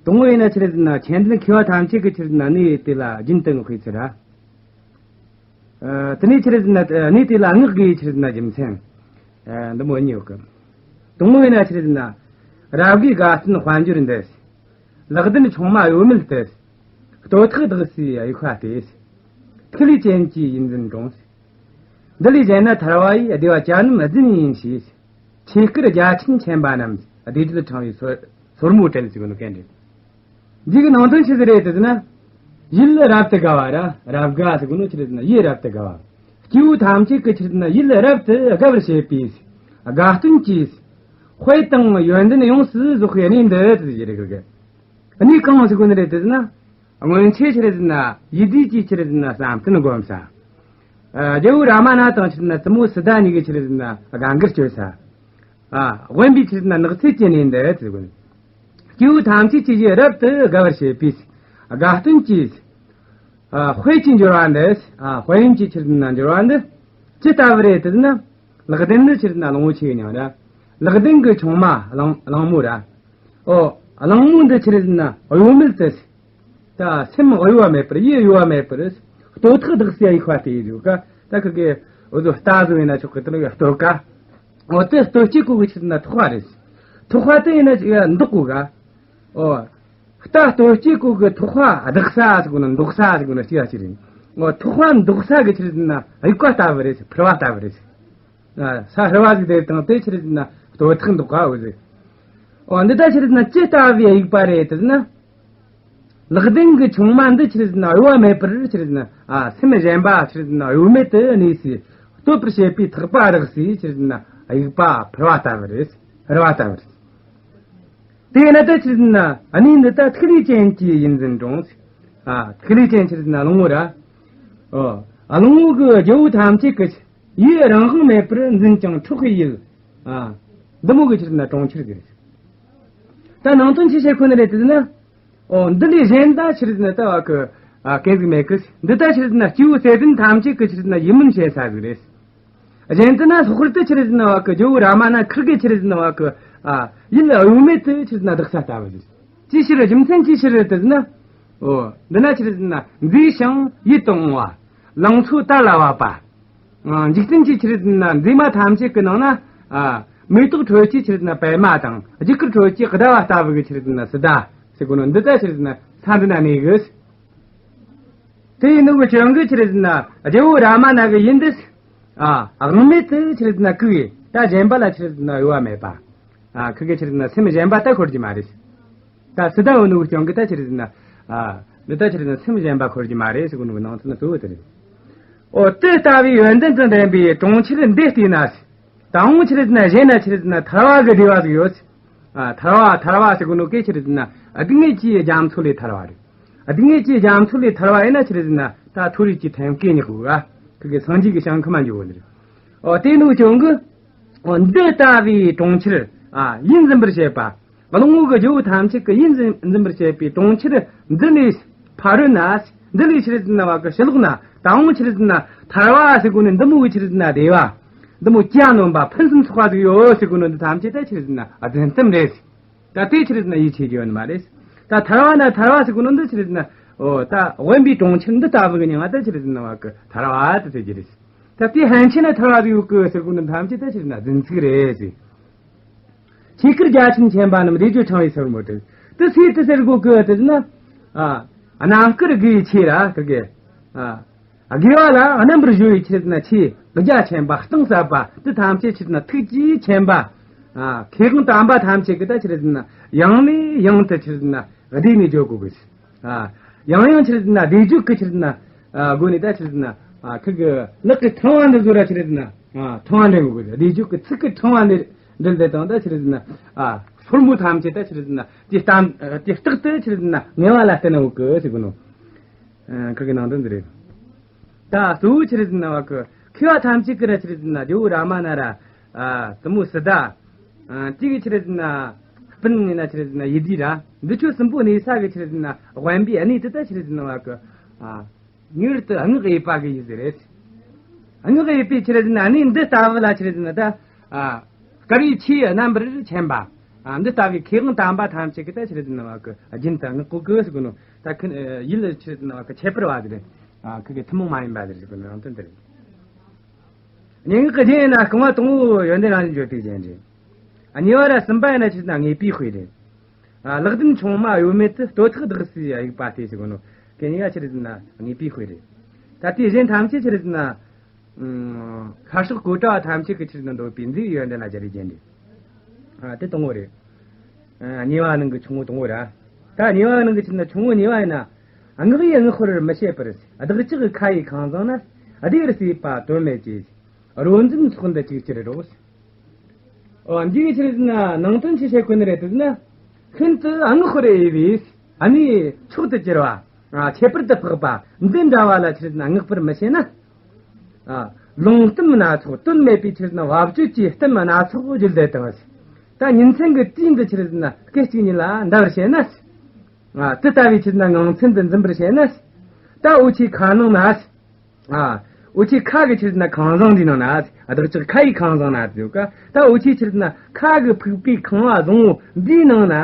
དང་པོ་ཡིན་ན་ཕྱིར་ན་མཁྱེན་ལྡན་མཁས་པ་ཐམས་ཅད་ཀྱི་ཕྱིར་ན་གནས་དེ་ལ་རྒྱུན་དུ་བསྔགས་པའི་ཚུལ་ར། ཨ་དེ་ནས་ཕྱིར་ན་གནས་དེ་ལ་བསྔགས་དགོས་ཕྱིར་ན་རྒྱུ་མཚན། ཨ་འདི་མོ་གཉིས་ཡོད་གི། དང་པོ་ཡིན་ན་ཕྱིར་ན་རབ་དགའི་དགའ་སྟོན་དཔལ་འབྱོར་འདི། ལག་ལྡན་ཆུང་མ་གཡོ་མེད་དུ། ལྟོ་ཐག་བདག་སའི་དབྱུག་པ་སྟེ། ཐིག་ལེ་ཅན་གྱི་ཡིད་འཛིན་དྲོངས། འདི་ལས་གཞན་ན་ཐར་བ་ཡི་བདེ་བ་གྱ་ནོམ་རྫུན་ཡིན་ཞེས། ཆོས་སྐུར་རྒྱ་ཆེན་མཁྱེན་པ་རྣམས་བདེ་སྤྱོད་ཕྲེང་བའི་སོར་སོར་མོ་བྲན་ཟེར་གོ་ནོ་གན་རེད། འདི་གི་ནང་དོན་ཆི་ཟིག་རེད་ཟེར་ན། ཡིད་རབ་ཏུ་དགའ་བ་ར་རབ་དགའ་ཟེར་གོ་ནོ་ཆི་རེད་ཟེར་ན་ཡིད་རབ་ཏུ་དགའ་བ། སྐྱེ་བོ་ཐམས་ཅད་ཀྱི་ཆི་རེད་ཟེར་ན་ཡིད་རབ་ཏུ་དགའ་བར་བྱེད་པའི་དགའ་སྟོན་གྱིས་དཔལ་དང་ཡོན་ཏན་ཡོངས་སུ་རྫོགས་པའི་གནས་འདི་ཟེར་གི་རེད། གནས་གང་ཟེར་གོ་ནི་རེད་ཟེར་ན། སྔོན་ཆད་ཆི་རེད་ཟེར་ན་ཡིད་བདེ་གི་ཆི་རེད་ཟེར་ན་བསམ་གཏན་སྒོམ་ས། ཨ་རྒྱལ་བོ་རཱ་མ་ན་དང་ཆི་རེད་ཟེར་ན་བཙུན་མོ་སི་ཏཱ་གཉིས་ཀྱི་ཆི་རེད་ཟེར་ན་དགའ་མགུར་སྤྱོད་ས། ཨ་དབེན་པའི་ཆི་རེད་ཟེར་ན་ནགས་ཚལ་གྱི་གནས་འདི་ཟེར་གོ་ནི། སྐྱེ་བོ་ཐམས་ཅད་ཀྱི་ཡིད་རབ་ཏུ་དགའ་བར་བྱེད་པའི་དགའ་སྟོན་གྱིས། ཨ་དཔལ་གྱི་འབྱོར་བ་འདི། ཨ་དཔལ་ཡོན་གྱི་ཆི་རེད་ཟེར་ན་འབྱོར་བ་འདི་ཅི་ལྟ་བུ་རེད་ཟེར་ན། ལག་ལྡན་ནི་ཆི་རེད་ཟེར་ན་གླང་པོ་ཆེ་གི་མྱིང་ར། ལག་ལྡན་གྱི་ཆུང་མ་གླང་གླང་མོ་ར། ཨོ་གླང་མོ་འདི་ཆི་རེད་ཟེར་ན་གཡོ་མེད་དུ། ད་སེམས་གཡོ་བ་མེད་པར་ཡིད་གཡོ་བ་མེད་པར། ལྟོ་ཐག་བདག་སའི་དབྱུག་པ་སྟེ་ཡོད་ཀ་ད་ཁི་གེ་འུ་ཚོ་རྟ་ཟོ་ཡིན་ན་ཆོག་གི་དེ་ལ་ཡ་ལྟོ་ཀ་ཨོ་དེ་ལྟོ་སྐྱེས་གོ་གི་ཆི་རེད་ཟེར་ན་ཐག་པ་རེད། ཐག་པ་དེ་ཡིན་ན་ཅིག་ཡ་འདོགས་གོ་ག་ཨོ། རྟ་ལྟོ་སྐྱེས་གོ་གི་ཐག་པ་བདག་ས་ཟེར་གོ་ན་འདོགས་ས་ཟེར་གོ་ན་ཅི་ཡ་ཅི་རེད། ཨོ་ཐག་པ་འདོགས་ས་གི་ཆི་རེད་ཟེར་ན་དབྱུག་པ་ལྟ་བུ་རེད། ཕུར་བ་ལྟ་བུ་རེད། ས་ཕུར་བ་ཟིག་དེ་དང་དེ་ཆི་རེད་ཟེར་ན་ལྟོ་ཐག་འདོགས་ག་འོ་ཟིག་ཨོ་འདི་ད་ཆི་རེད་ཟེར་ན་ཅི་ལྟ་བུའི་དབྱུག་པ་རེད་ཟེར་ན། ལག་ལྡན་གྱི་ཆུང་མ་འདི་ཆི་རེད་ཟེར་ན་གཡོ་བ་མེད་པར་ཆི་རེད་ཟེར་ན་ཨ་སེམས་གཞན་པ་ཆི་རེད་ཟེར་ན་གཡོ་མེད་དུ་གནས་སའི་སྟོད་པར་བྱེད་པའི་ཐག་པ་རེག་སའི་ཆི་རེད་ཟེར་ན་དབྱུག་པ་ཕུར་བ་ལྟ་བུ་རེད། ཕུར་བ་ལྟ་བུ་རེད། དེས་ན་ད་ཆི་རེད་ཟེར་ན་གནས་འདི་ད་ཐིག་ལེ་ཅན་གྱི་ཡིད་འཛིན་དྲོངས། ཨ་ཐིག་ལེ་ཅན་ཆི་རེད་ཟེར་ན་གླང་པོ་ར། ཨོ་གླང་པོ་གི་རྒྱལ་པོ་ཐམས་ཅད་ཀྱི་ཡིད་རང་དབང་མེད་པར་འཛིན་ཅིང་འཕྲོག་པའི་ཡུལ། ཨ་འདི་མོ་གི་ཆི་རེད་ཟེར་ན་གྲོང་ཁྱེར་ཟིག་རེད། ད་ནང་དོན་ཆི་བཤད་ཁོ་ན་རེད་ཟེར་ན། ཨོ་འདི་ལས་གཞན་ད་ཆི་རེད་ཟེར་ན་ད་བ་གི་ཨ་སྐད་ཟིག་མེད་གི། འདི་ད་ཆི་རེད་ཟེར་ན་སྐྱེ་བོ་སེམས་ཅན་ཐམས་ཅད་ཀྱི་ཆི་རེད་ཟེར་ན་ཡིད་སྨོན་བྱེད་ས་ཟིག་རེད། གཞན་དུ་ན་ལྷག་པར་དུ་ཆི་རེད་ཟེར་ན་བ་གི་རྒྱལ་བོ་རཱ་མ་ན་ཁིར་གི་ཆི་རེད་ཟེར་ན་བ་གི་ཨ་ཡིད་གཡོ་མེད་དུ་ཆི་རེད་ཟེར་ན་བདག་ས་ལྟ་བུ་ཟིག་ཅི་ཕྱིར་རྒྱུ་མཚན་ཅི་ཕྱིར་རེད་ཟེར་ན། ཨོ་འདི་ན་ཆི་རེད་ཟེར་ན་མཛེས་ཤིང་ཡིད་དུ་འོང་བ། ལང་ཚོ་དར་ལ་བབ་པ། ཨ་འཇིག་རྟེན་གྱི་ཆི་རེད་ཟེར་ན་མཛེས་མ་ཐམས་ཅད་ཀྱི་ནང་ན་ཨ་མེ་ཏོག་ཁྲོད་ཀྱི་ཆི་རེད་ཟེར་ན་པད་མ་དང་རྒྱུ་སྐར་ཁྲོད་ཀྱི་ཟླ་བ་ལྟ་བུ་གི་ཆི་རེད་ཟེར་ན་སི་ཏཱ་ཟེར་གོ་ནོ་འདི་ད་ཆི་རེད་ཟེར་ན་ས་འདི་ན་གནས་གི། དེ་ཡིན་ནོ་གི་རྐྱེན་གྱིས་ཆི་རེད་ཟེར་ན་རྒྱལ་བོ་རཱ་མ་ན་གི་ཡིད་འདི་ཨ་དབང་མེད་དུ་ཆི་རེད་ཟེར་ན་བཀུག་ཡེ་ད་གཞན་པ་ལ་ཆི་རེད་ཟེར་ན་གཡོ་བ་མེད་པ། ཨ་ཁི་གེ་ཆི་རེད་ཟེར་ན་སེམས་གཞན་པ་ད་འཁོར་གྱི་མ་རེད། ད་སི་ཏཱ་ཡིན་ནོ་གི་རྐྱེན་གྱིས་ད་ཆི་རེད་ཟེར་ན་ཨ་འདི་ད་ཆི་རེད་ཟེར་ན་སེམས་གཞན་པ་འཁོར་གྱི་མ་རེད་ཟེར་གོ་ནོ་གི་ནང་དོན་གཙོ་བོ་དེ་རེད། ཨོ་དེ་ལྟ་བུའི་ཡོན་ཏན་དང་ལྡན་པའི་གྲོང་ཁྱེར་འདི་བལྟས་ན། ད་འོང་ཆི་རེད་ཟེར་ན་གཞན་ན་ཆི་རེད་ཟེར་ན་ཐར་བ་གི་བདེ་བ་ཟིག་ཡོད། ཨ་ཐར་བ་ཐར་བ་ཟེར་གོ་ནོ་གེ་ཆི་རེད་ཟེར་ན་སྡུག་བསྔལ་གྱི་རྒྱ་མཚོ་ལས་ཐར་བ་རེད། སྡུག་བསྔལ་གྱི་རྒྱ་མཚོ་ལས་ཐར་བ་ཡིན་ན་ཆི་རེད་ཟེར་ན་ད་མཐོ་རིས་ཀྱི་ཐེམ་སྐས་ཉག་གོ་ག་ཁི་གེ་སངས་རྒྱས་ཀྱི་ཞིང་ཁམས་མ་འགྱོ་གོ་ནི་རེད། ཨོ་དེ་ནོ་རྐྱེན་གྱིས་ཨོ་འདི་ལྟ་བུའི་གྲོང་ཁྱེར་ཨ་ཡིད་འཛིན་པར་བྱེད་པ། གླང་པོ་གི་རྒྱལ་པོ་ཐམས་ཅད་ཀྱི་ཡིད་འཛིན་འཛིན་པར་བྱེད་པའི་གྲོང་ཁྱེར་འདི་ལས་ཕ་རོལ་ན། འདི་ལས་ཆི་རེད་ཟེར་ན་བ་གི་ཕྱི་ལོགས་ན། ད་འོང་ཆི་རེད་ཟེར་ན་ཐར་བ་ཟེར་གོ་ནི་འདི་མོ་གི་ཆི་རེད་ཟེར་ན་བདེ་བ། འདི་མོ་གྱ་ནོམ་པ་ཕུན་སུམ་ཚོགས་པ་ཟིག་ཡོད་ཟེར་གོ་ནི་འདི་ཐམས་ཅད་ད་ཆི་རེད་ཟེར་ན་རྫུན་གཏམ་རེད། ད་དེ་ཆི་རེད་ཟེར་ན་ཡིད་ཆེས་རྒྱུ་ཡོད་ནི་མ་རེད། ད་ཐར་བ་ན་ཐར་བ་ཟེར་གོ་ནི་འདི་ཆི་རེད་ཟེར་ན། ཨོ་ད་དབེན་པའི་གྲོང་ཁྱེར་འདི་ལྟ་བུ་གི་མྱིང་ང་ད་ཆི་རེད་ཟེར་ན་བ་གི་ཐར་བ་དེ་ཟེར་གྱི་རེད། ད་དེ་ཕན་ཆད་ན་ཐར་བ་ཟིག་ཡོད་གི་ཟེར་གོ་ནི་ཐམས་ཅད་ད་ཆི་རེད་ཟེར་ན་རྫུན་ཚིག་རེད་ཟེར། ཆོས་སྐུར་རྒྱ་ཆེན་མཁྱེན་པ་རྣམས་བདེ་སྤྱོད་ཕྲེང་བའི་སོར་མོ་བྲེགས། དེ་སུས་དེ་ཟེར་གོ་གི་དེ་ཟེར་ན། ཨ་རྣམ་དཀར་དགེ་བའི་ཆོས་ར་གི་གེ་ཨ་དགེ་བ་ལ་རྣམ་པར་གཞོལ་བའི་ཆི་རེད་ཟེར་ན་ཆོས་རྒྱ་ཆེན་པ་གཏིང་ཟབ་པ་དེ་ཐམས་ཅད་ཆི་རེད་ཟེར་ན་ཐུགས་རྗེ་ཆེན་པ། ཨ། མཁས་དབང་དམ་པ་ཐམས་ཅད་ཀྱིས་ད་ཆི་རེད་ཟེར་ན་ཡང་ནས་ཡང་དུ་ཆི་རེད་ཟེར་ན་བཟླས་ནས་བརྗོད་དགོས་གི། ཨ། ཡང་ཡང་ཆི་རེད་ཟེར་ན་བཟླས་བརྗོད་ཀྱི་ཆི་རེད་ཟེར་ན། ཨ། སྒོ་ནས་ད་ཆི་རེད་ཟེར་ན། ཨ། ཁི་གི་ལག་གི་ཕྲེང་བ་འདི་ཚོ་ར་ཆི་རེད་ཟེར་ན། ཨ། ཕྲེང་བ་འདྲེན་དགོས་གི། བཟླས་བརྗོད་ཀྱི་ཚིག་གི་ཕྲེང་བ་འདི་འདྲེན་དེ་དང་ད་ཆི་རེད་ཟེར་ན། ཨ། སོར་མོ་ཐམས་ཅད་ད་ཆི་རེད་ཟེར་ན་དེ་ལྟ་དེ་རྟག་ཏུ་ཆི་རེད་ཟེར་ན་ངལ་བ་ལ་བརྟེན་ན་འོག་གི་ཟེར་གོ་ནོ། ཨ། ཁི་གི་ནང་དོན་འདི་རེད། ད་གཙོ་བོ་ཆི་རེད་ཟེར་ན་བ་གི་མཁས་པ་ཐམས་ཅད་ཀྱིས་ར་ཆི་རེད་ཟེར་ན་ཇོ་བོ་རཱ་མ་ན་ར། ཨ། བཙུན་མོ་སི་ཏཱ། ཨ། དེ་གི་ཆི་རེད་ཟེར་ན་སྤུན་ཡིན་ན་ཆི་རེད་ཟེར་ན་ཡིད་བདེ་ར། འདི་ཆོ་གསུམ་པོ་གནས་ས་གི་ཆི་རེད་ཟེར་ན་དབེན་པའི་གནས་དེ་ད་ཆི་རེད་ཟེར་ན་བ་གི། ཨ། ངེས་པར་དུ་སྔགས་ཡོད་པ་གི་ཡུལ་ཟིག་རེད། སྔགས་ཡོད་པའི་ཆི་རེད་ཟེར་ན་གནས་འདི་ལྟ་བུ་ལ་ཆི་རེད་ཟེར་ན་ད། ཨ། དཀར་བའི་ཆོས་རྣམ་པར་མཁྱེན་པ། ཨ། འདི་ལྟ་བུའི་མཁས་དབང་དམ་པ་ཐམས་ཅད་ཀྱིས་ད་ཆི་རེད་ཟེར་ན་བ་གི་རྒྱུན་དུ་བསྔགས་གོ་གི་ཟེར་གོ་ནོ། ད་ཁི་ཡུལ་ཆི་རེད་ཟེར་ན་བ་གི་ཁྱད་པར་བ་ཟིག་རེད། ཨ། ཁི་གི་ཐུན་མོང་མ་ཡིན་པ་ཟིག་རེད་ཟེར་གོ་ནོ་ནང་དོན་འདི་རེད། སྙན་ངག་གི་རྒྱན་ཡིན་ན་རྐང་བ་དང་པོ་ཡོན་ཏན་རང་བཞིན་བརྗོད་པའི་རྒྱན་རེད། ཨ། གཉིས་པ་ར་གསུམ་པ་ཡིན་ན་ཆི་རེད་ཟེར་ན་ངེས་པའི་དཔེ་རེད། ཨ། ལག་ལྡན་ཆུང་མ་གཡོ་མེད་དུ། ལྟོ་ཐག་བདག་སའི་དབྱུག་པ་སྟེ་ཟེར་གོ་ནོ། གན་གཉིས་ཀ་ཆི་རེད་ཟེར་ན་ངེས་པའི་དཔེ་རེད། ད་ལྟའི་གཞན་ཐམས་ཅད་ཆི་རེད་ཟེར་ན། ཨ། ཤར་ཕྱོགས་གཽ་ཌ་བ་ཐམས་ཅད་ཀྱིས་ཆི་རེད་ཟེར་ན་འདོད་པའི་མཛེས་པའི་ཡོན་ཏན་ལ་སྦྱར་བའི་རྒྱན་རེད། ཨ། དེ་དང་པོ་རེད། ཨ། གཉིས་པ་ནང་གི་ཆུང་ངུ་དང་པོ་ར། ད་གཉིས་པ་ནང་གི་ཆི་རེད་ཟེར་ན་ཆུང་ངུ་གཉིས་པ་ཡིན་ན། ངག་ཡིས་བསྔགས་པར་མི་བྱེད་པར། བདག་ཅག་ཁ་ཡི་ཁང་བཟང་ན། བདེ་བར་གསོས་པ་དོན་མེད་ཀྱི། རོ་འཛིན་ཚོགས་འདི་གཅིག་ཅར་རོ། འོ། འདིའི་ཆི་རེད་ཟེར་ན་ནང་དོན་ཆི་བཤད་གོ་ནི་རེད་ཟེར་ན། ཤིན་ཏུ་བསྔགས་པར་འོས་པའི་གནས་མཆོག་ཏུ་གྱུར་པ། ཨ། ཁྱད་པར་དུ་འཕགས་པ་འདི་འདྲ་བ་ལ་ཆི་རེད་ཟེར་ན་བསྔགས་པར་མི་བྱེད་ན། ཨ། ལོང་གཏམ་སྣ་ཚོགས་དོན་མེད་པའི་ཆི་རེད་ཟེར་ན་བབ་ཅོལ་གྱི་གཏམ་སྣ་ཚོགས་བརྗོད་དེ་དང་། ད་ཉིན་མཚན་གྱི་དུས་འདི་ཆི་རེད་ཟེར་ན་སྐད་ཅིག་ཉིད་ལ་འདའ་བར་བྱེད་ན། ཨ། དེ་ལྟ་བུའི་ཆི་རེད་ཟེར་ན་ངང་ཚུལ་འདི་འཛིན་པར་བྱེད་ན། ད་འུ་ཆོའི་ཁ་ནང་ན། ཨ། འུ་ཆོའི་ཁ་གི་ཆི་རེད་ཟེར་ན་ཁང་བཟང་འདི་ནང་ན། བདག་ཅག་ཁ་ཡི་ཁང་བཟང་ན་ཟེར་ཡོད་ཀ། ད་འུ་ཆོའི་ཆི་རེད་ཟེར་ན་ཁ་གི་ཕུག་པའི་ཁང་བ་བཟང་བོ་འདིའི་ནང་ན།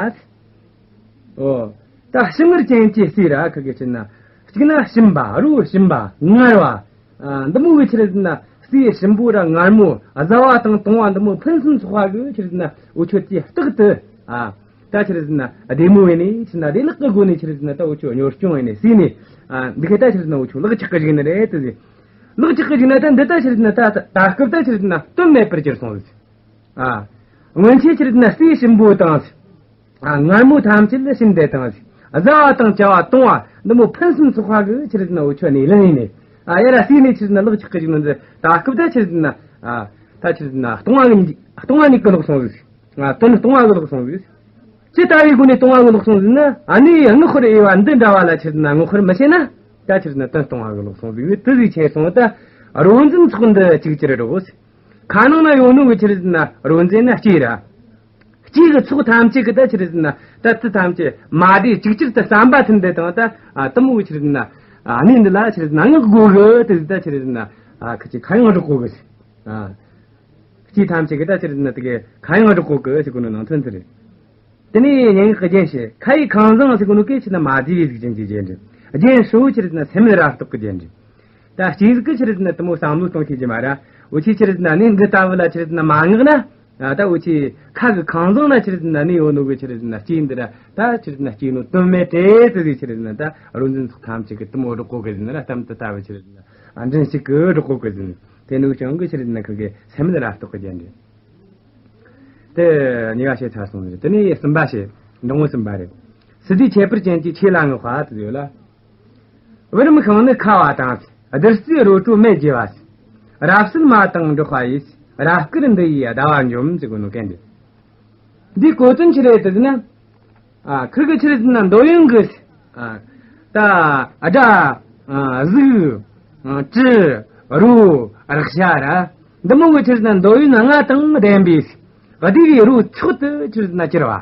འོ། ད་ཞིམ་མངར་ཅན་གྱི་ཟས་ར་ཁི་གི་ཆི་རེད་ཟེར་ན། གཅིག་ན་ཞིམ་པ། རོ་ཞིམ་པ། མངར་བ། ཨ། འདི་མོ་གི་ཆི་རེད་ཟེར་ན་ཟས་ཞིམ་པོ་ར་མངར་མོ། བཟའ་བ་དང་བཏུང་བ་འདི་མོ་ཕུན་སུམ་ཚོགས་པ་གི་ཆི་རེད་ཟེར་ན་འུ་ཆོ་དེ་རྟག་ཏུ། ཨ། ད་ཆི་རེད་ཟེར་ན་བདེ་མོ་བྱས་ནས་ཆི་རེད་ཟེར་ན་བདེ་བླག་གི་སྒོ་ནས་ཆི་རེད་ཟེར་ན་ད་འུ་ཆོ་གཉོར་སྐྱོང་བྱས་ནས་ཟོས་ནས། ཨ། འདི་ག་ད་ཆི་རེད་ཟེར་ན་འུ་ཆོ་ལག་ཆགས་ཀྱི་བཅུག་ནི་རེད་དེ་ཟེར། ལག་ཆགས་ཀྱི་བཅུག་ན་ད་འདི་ད་ཆི་རེད་ཟེར་ན་ད་ད་སྐབས་ད་ཆི་རེད་ཟེར་ན་དོན་མེད་པར་གྱུར་སོང་ཟེར། ཨ། སྔོན་ཆད་ཆི་རེད་ཟེར་ན་ཟས་ཞིམ་པོ་དང་། ཨ། མངར་མོ་ཐམས་ཅད་ལ་ཞིམ་དེ་དང་ཟེར། བཟའ་བ་དང་བཅའ་བ་བཏུང་བ་འདི་མོ་ཕུན་སུམ་ཚོགས་པ་གི་ཆི་རེད་ཟེར་ན་འུ་ཆོ་ནས་ལེན་བྱས་ནས། ཨ། ཡར་ར་ཟོས་ནས་ཆི་རེད་ཟེར་ན་ལག་ཆགས་ཀྱི་བཅུག་ན་འདི་ད་སྐབས་ད་ཆི་རེད་ཟེར་ན། ཨ། ད་ཆི་རེད་ཟེར་ན་སྟོང་བ་གི་སྟོང་བ་ཉིད་ཀྱི་ལོག་སོང་ཟེར། ང་དོན་སྟོང་བ་གི་ལོག་སོང་ཟིག། ཅི་ལྟ་བུའི་སྒོ་ནས་སྟོང་བ་གི་ལོག་སོང་ཟིག་ན། ཨ་ནི་བསྔགས་པར་འོས་པ་འདི་འདྲ་བ་ལ་ཆི་རེད་ཟེར་ན་བསྔགས་པར་མི་བྱེད་ན། ད་ཆི་རེད་ཟེར་ན་དོན་སྟོང་བ་གི་ལོག་སོང་ཟིག། དེ་ཟིག་ཆེ་སོང་ད། རོ་འཛིན་ཚོགས་འདི་གཅིག་ཅར་རོ། ཁ་ནང་ན་ཡོད་ནོ་གི་ཆི་རེད་ཟེར་ན་རོ་འཛིན་ན་ལྕེ་ར། ལྕེ་གི་ཚོགས་ཐམས་ཅད་གི་ད་ཆི་རེད་ཟེར་ན་ད་ཚུལ་ཐམས་ཅད་མ་བདེ་གཅིག་ཅར་དུ་བསམ་པ་ཐིམ་དེ་དང་ད། ཨ། དེ་མོ་གི་ཆི་རེད་ཟེར་ན། ཨ་ནི་འདི་ལ་ཆི་རེད་ཟེར་ན་བསྔགས་དགོས་གི་དེ་ཟིག་ད་ཆི་རེད་ཟེར་ན། ཨ། ཁ་ཅིག་ཁ་ཡང་སྒྲོག་གོ་གི་ཟེར། ཨ། ལྕེ་ཐམས་ཅད་ཀྱིས་ད་ཆི་རེད་ཟེར་ན་དེ་གའི་ཁ་ཡང་སྒྲོག་གོ་གི་ཟེར་གོ་ནོ་ནང་དོན་དེ་རེད། དེ་ནས་སྙན་ངག་གི་རྒྱན་བཤད། ཁ་ཡི་ཁང་བཟང་ཟེར་གོ་ནོ་གན་ཆི་རེད་ཟེར་ན་མ་བདེ་བའི་གཟུགས་ཅན་གྱི་རྒྱན་རེད། རྒྱན་ཧྲིལ་བོ་ཆི་རེད་ཟེར་ན་སེམས་ལ་རབ་རྟོག་གི་རྒྱན་རེད། ད་སྐྱེས་གཟུགས་ཀྱིས་ཆི་རེད་ཟེར་ན་དེ་མོ་བསམ་བློ་གཏོང་ཤེས་ཀྱི་མ་ར། འུ་ཆོས་ཆི་རེད་ཟེར་ན་གནས་འདི་ལྟ་བུ་ལ་ཆི་རེད་ཟེར་ན་མ་བསྔགས་ན། ད་འུ་ཆོའི་ཁ་གི་ཁང་བཟང་ན་ཆི་རེད་ཟེར་ན་གནས་ཡོད་ནོ་གི་ཆི་རེད་ཟེར་ན་ལྕེ་འདི་ར་ད་ཆི་རེད་ཟེར་ན་སྐྱེས་ནོ་དོན་མེད་དེ་དེ་ཟིག་ཆི་རེད་ཟེར་ན་ད་རོ་འཛིན་ཚོགས་ཐམས་ཅད་ཀྱིས་དེ་མོ་སྒྲོག་གོ་གི་ཟེར་ན་ར། གཏམ་དེ་ལྟ་བུ་ཆི་རེད་ཟེར་ན། ཨ། མགྲིན་གཅིག་གིས་སྒྲོག་གོ་གི་ཟེར་ན། དེ་ནུས་ཀྱང་གི་ཆི་རེད་ཟེར་ན་ཁོ་གི་སེམས་ལ་རབ་རྟོག་གི་རྒྱན་རེད། དེ་གཉིས་པ་བཤད་ཚར་སོང་ཟིག། དེ་ནས་གསུམ་པ་བཤད། འབྲིང་བོ་གསུམ་པ་རེད། སི་ཏའི་ཁྱད་པར་ཅན་གྱི་ཆོས་ལ་བསྔགས་པ་དེ་ཡོད་ལ། བུ་རམ་ཤིང་ནི་ཁ་བ་དང་། བདུད་རྩིའི་རོ་བྲོ་མེ་རྒྱུ་བ། རབ་གསལ་མ་དང་འགྲོགས་པ་ཡིས། རབ་དཀར་འདི་ཡིས་ཟླ་བ་འཇོམས་ཟེར་གོ་ནོ་གན་རེད། འདིའི་གོ་དོན་ཆི་རེད་ཟེར་ན། ཨ། ཁིར་གི་ཆི་རེད་ཟེར་ན་འདོད་ཡོན་གི། ཨ། ད་སྒྲ། ཨ། གཟུགས། ཨ། དྲི། རོ། རེག་བྱ་ར། འདི་མོ་གི་ཆི་རེད་ཟེར་ན་འདོད་ཡོན་ལྔ་དང་ལྡན་པའི་བདེ་བའི་རོ་མཆོག་ཏུ་ཆི་རེད་ཟེར་ན་གྱུར་པ།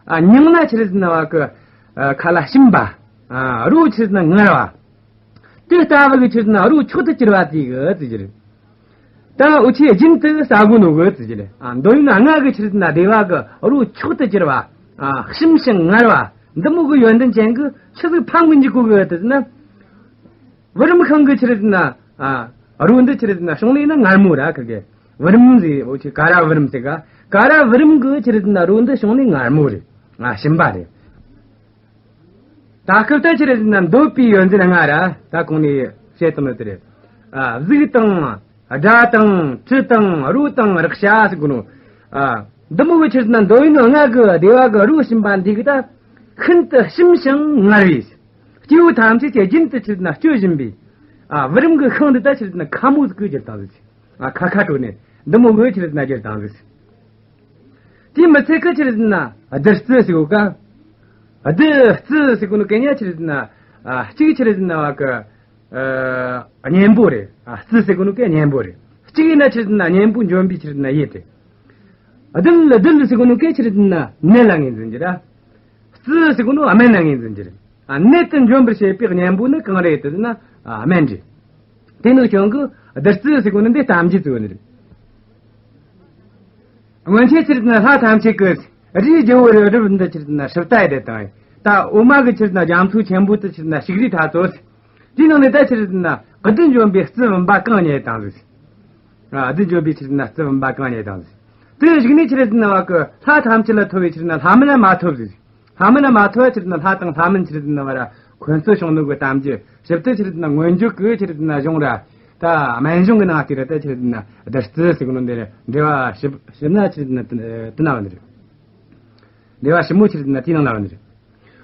ཨ། མྱང་ན་ཆི་རེད་ཟེར་ན་བ་གི། ཨ། ཁ་ལ་ཞིམ་པ། ཨ། རོ་ཆི་རེད་ཟེར་ན་མངར་བ། དེ་ལྟ་བུ་གི་ཆི་རེད་ཟེར་ན་རོ་མཆོག་ཏུ་གྱུར་པ་དེ་གི་ཟེར་གྱི་རེད། ད་འུ་ཆོས་རྒྱུན་དུ་ཟ་དགོས་ནོ་གི་ཟེར་གྱི་རེད། ཨ། འདོད་ཡོན་ལྔ་གི་ཆི་རེད་ཟེར་ན་བདེ་བ་གི་རོ་མཆོག་ཏུ་གྱུར་པ། ཨ། ཞིམ་ཞིང་མངར་བ། འདི་མོ་གི་ཡོན་ཏན་ཅན་གི་ཆི་ཟིག་ཕམ་གི་འཇུག་གོ་གི་ཟེར་ན། བུ་རམ་ཤིང་གི་ཆི་རེད་ཟེར་ན། ཨ། རོ་འདི་ཆི་རེད་ཟེར་ན་བྱུང་ནས་ན་མངར་མོ་ར་ཁིར་གི། བུ་རམ་ཟེར་འུ་ཆོས་ཀ་ར་བུ་རམ་ཟེར་ག། ཀ་ར་བུ་རམ་གི་ཆི་རེད་ཟེར་ན་རོ་འདི་བྱུང་ནས་མངར་མོ་རེད། ཨ། ཞིམ་པ་རེད། ད་སྐབས་ད་ཆི་རེད་ཟེར་ན་འདོད་པའི་ཡོན་ཏན་ལྔ་ར་ད་གོང་ནས་བཤད་བཏང་ནི་དེ་རེད། ཨ། གཟུགས་དང་། སྒྲ་དང་། དྲི་དང་། རོ་དང་། རེག་བྱ་ཟེར་གོ་ནོ། ཨ། འདི་མོ་གི་ཆི་རེད་ཟེར་ན་འདོད་ཡོན་ལྔ་གི་བདེ་བ་གི་རོ་བྱིན་པ་འདི་གི་ད་ཤིན་ཏུ་ཞིམ་ཞིང་མངར་བས། སྐྱེ་བོ་ཐམས་ཅད་ཀྱི་རྒྱུན་དུ་ཆི་རེད་ཟེར་ན་སྤྱོད་བཞིན་པའི། ཨ། བུ་རམ་གི་ཤིང་འདི་ད་ཆི་རེད་ཟེར་ན་ཁ་མོ་ཟིག་གི་བསྒྱུར་བཏང་ཟིག། ཨ། ཁ་ཁ་བྲོ་ནས་འདི་མོ་གི་ཆི་རེད་ཟེར་ན་བསྒྱུར་བཏང་ཟིག། དེ་མི་ཚད་ཀི་ཆི་རེད་ཟེར་ན་བདུད་རྩི་ཟེར་གོ་ཀ། བདུད་རྩི་ཟེར་གོ་ནོ་གན་ཡ་ཆི་རེད་ཟེར་ན། ཨ། གཅིག་ཆི་རེད་ཟེར་ན་བ་ཀི། ཨ། གཉེན་པོ་རེད། ཨ། རྩི་ཟེར་གོ་ནོ་གན་གཉེན་པོ་རེད། གཅིག་ཡིན་ན་ཆི་རེད་ཟེར་ན་གཉེན་པོ་འཇོམས་པའི་ཆི་རེད་ཟེར་ན་ཡུལ་དེ། བདུད་བདུད་ཟེར་གོ་ནོ་གན་ཆི་རེད་ཟེར་ན་ནད་ལ་ངོས་འཛིན་རྒྱུ་ར། རྩི་ཟེར་གོ་ནོ་སྨན་ལ་ངོས་འཛིན་རྒྱུ་རེད། ཨ། ནད་དེ་འཇོམས་པར་བྱེད་པའི་གཉེན་པོ་ནི་གང་རེད་ཟེར་ན། ཨ། སྨན་རེད། དེ་ནི་ཁྱོད་ཀྱི་བདུད་རྩི་ཟེར་གོ་ནི་འདི་གཏམ་རྒྱུད་ཟེར་གོ་ནི་རེད། སྔོན་ཆད་ཆི་རེད་ཟེར་ན་ལྷ་ཐམས་ཅད་ཀྱི་རིའི་རྒྱལ་པོ་རི་རབ་འདི་ཆི་རེད་ཟེར་ན་ཧྲིབ་ཏ་ཡི་དེ་དང་། ད་འོ་མ་གི་ཆི་རེད་ཟེར་ན་རྒྱ་མཚོ་ཆེན་པོ་དེ་ཆི་རེད་ཟེར་ན་ཞིག་རིས་ཐ་ཚོ། དེའི་ནང་ནས་ད་ཆི་རེད་ཟེར་ན་བདུད་འཇོམས་པའི་རྩི་བུམ་པ་གང་རྙེད་བཏང་ཟིག། ཨ། བདུད་འཇོམས་པའི་ཆི་རེད་ཟེར་ན་རྩི་བུམ་པ་གང་རྙེད་བཏང་ཟིག། དེ་གཞུག་ནས་ཆི་རེད་ཟེར་ན་བ་ཀི་ལྷ་ཐམས་ཅད་ལ་ཐོབ་པའི་ཆི་རེད་ཟེར་ན་ལྷ་མིན་ལ་མ་ཐོབ་ཟིག། ལྷ་མིན་ལ་མ་ཐོབ་ཆི་རེད་ཟེར་ན་ལྷ་དང་ལྷ་མིན་ཆི་རེད་ཟེར་ན་བ་ར་འཁོན་རྩོད་བྱུང་ནོ་གི་གཏམ་རྒྱུད། ཞིབ་ཏུ་ཆི་རེད་ཟེར་ན་མངོན་བརྗོད་ཀྱི་ཆི་རེད་ཟེར་ན་གཞུང་ར། ད་སྨན་གཞུང་གི་ནང་དེ་ར་ད་ཆི་རེད་ཟེར་ན་བདུད་རྩི་ཟེར་གོ་ནོ་འདི་ར་འགྲེལ་པ་ཞིབ་ཞིབ་ན་ཆི་རེད་ཟེར་ན་དེ་དེ་ན་བ་འདི་རེད། འགྲེལ་པ་ཞིབ་མོ་ཆི་རེད་ཟེར་ན་དེའི་ནང་ལ་བ་འདི་རེད།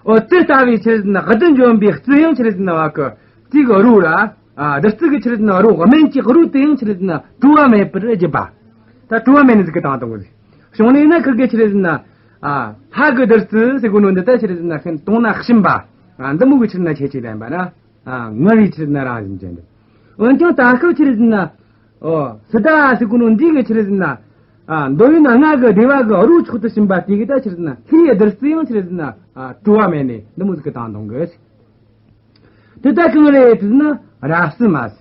འོ། དེ་ལྟ་བུའི་ཆི་རེད་ཟེར་ན་བདུད་འཇོམས་པའི་རྩི་ཡང་ཆི་རེད་ཟེར་ན་བ་ཀི་དེ་གི་རོ་ར། ཨ། བདུད་རྩི་གི་ཆི་རེད་ཟེར་ན་རོ། སྨན་གྱི་རོ་དེ་ཡང་ཆི་རེད་ཟེར་ན་བྲོ་བ་མེད་པར་བགྱིས་པ། ད་བྲོ་བ་མེད་ནི་ཟིག་གི་བཏང་བཏང་གི་ཟིག། བྱུང་ནས་ན་ཁིར་གི་ཆི་རེད་ཟེར་ན། ཨ། ལྷ་གི་བདུད་རྩི་ཟེར་གོ་ནོ་འདི་ད་ཆི་རེད་ཟེར་ན་ཤིན་ཏུ་ན་ཞིམ་པ། ཨ། འདི་མོ་གི་ཆི་རེད་ཟེར་ན་ཁྱད་ཆོས་ལྡན་པ་ར། ཨ། མངར་བའི་ཆི་རེད་ཟེར་ན་རང་བཞིན་ཅན་དེ། འོན་ཀྱང་ད་ཁིར་ཆི་རེད་ཟེར་ན། ཨོ། སི་ཏ་ཟེར་གོ་ནོ་འདི་གི་ཆི་རེད་ཟེར་ན། ཨ། འདོད་ཡོན་ལྔ་གི་བདེ་བ་གི་རོ་མཆོག་ཏུ་ཕྱིན་པ་དེ་གི་ད་ཆི་རེད་ཟེར་ན་ལྷའི་བདུད་རྩི་ཡང་ཆི་རེད་ཟེར་ན། ཨ། བྲོ་བ་མེད་ནས་འདི་མོ་ཟིག་གི་བཏང་བཏང་གི། དེ་ད་གང་རེད་ཟེར་ན་རབ་བསིལ་མ་ཟེར།